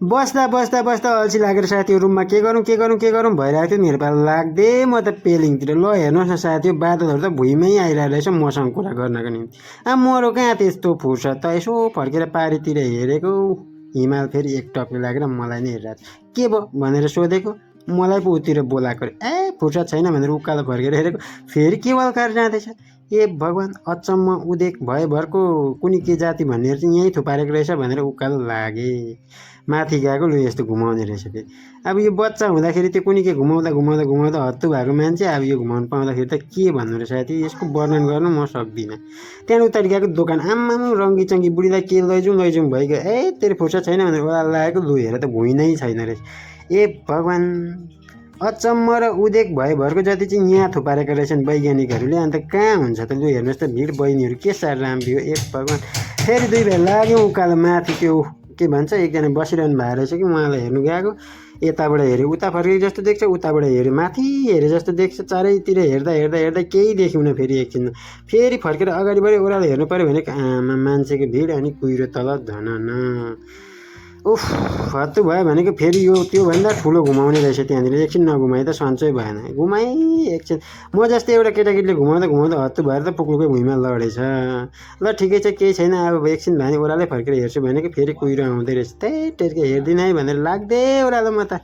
बस्दा बस्दा बस्दा अल्छी लागेर साथी रुममा के गरौँ भइरहेको थियो। मेरो पालो लाग्दे म त पेलिङतिर। ल हेर्नुहोस् न साथी, बादलहरू त भुइँमै आइरहेको रहेछ मसँग कुरा गर्नको निम्ति। मरो कहाँ त्यस्तो फुर्सद त। यसो फर्केर पारितिर हेरेको, हिमाल फेरि एकटक्ले लागेर मलाई नै हेरिरहेको छ। के भयो भनेर सोधेको, मलाई पो उतिर बोलाएको। फुर्सद छैन भनेर उकालो फर्केर हेरेको, फेरि केवल कार जाँदैछ। ए भगवान्, अचम्म उदेक भएभरको कुनी के जाति भन्नेहरू चाहिँ यहीँ थुपारेको रहेछ भनेर उकालो लागे। माथि गएको, लु यस्तो घुमाउने रहेछ फेरि। अब यो बच्चा हुँदाखेरि त्यो कुनी के घुमाउँदा हत्तु भएको मान्छे अब यो घुमाउनु पाउँदाखेरि त के भन्नु रहेछ साथी, यसको वर्णन गर्नु म सक्दिनँ। त्यहाँदेखि उता गएको दोकान, आम्मामा रङ्गी चङ्गी बुढीलाई के लैजाउँ भइगयो। तेरो फुर्सद छैन भनेर ओह्रालो लागेको, लु हेर त भुइँ नै छैन रहेछ। ए भगवान्, अचम्म र उदेक भएभरको जति चाहिँ यहाँ थुपारेका रहेछन् वैज्ञानिकहरूले। अन्त कहाँ हुन्छ त। लु हेर्नुहोस् त भिड, बहिनीहरू के साह्रो राम्रो हो। ए भगवान्, फेरि दुई भाइ लाग्यौँ उकालो माथि। त्यो के भन्छ, एकजना बसिरहनु भएको रहेछ कि, उहाँलाई हेर्नु गएको। यताबाट हेऱ्यो उता फर्के जस्तो देख्छ, उताबाट हेऱ्यो माथि हेरे जस्तो देख्छ। चारैतिर हेर्दा हेर्दा हेर्दा केही देखिउन। फेरि एकछिनमा फेरि फर्केर अगाडि बढ्यो, ओह्रालो हेर्नु पऱ्यो भने आमा मान्छेको भिड अनि कुहिरो तल धनन। उफ, हत्तु भयो भनेको। फेरि यो त्योभन्दा ठुलो घुमाउने रहेछ त्यहाँनिर। एकछिन नघुमाइ त सन्चै भएन। घुमाइ एकछिन, म जस्तै एउटा केटाकेटीले घुमाउँदा हत्तु भएर त पुग्नुकै भुइँमा लडेछ। ल ठिकै छ, केही छैन। अब एकछिन भने ओह्रालै फर्केर हेर्छु भनेको, फेरि कुहिरो आउँदै रहेछ। त्यही टेर्के हेर्दिनँ है भनेर लाग्दै ओह्रालो म त।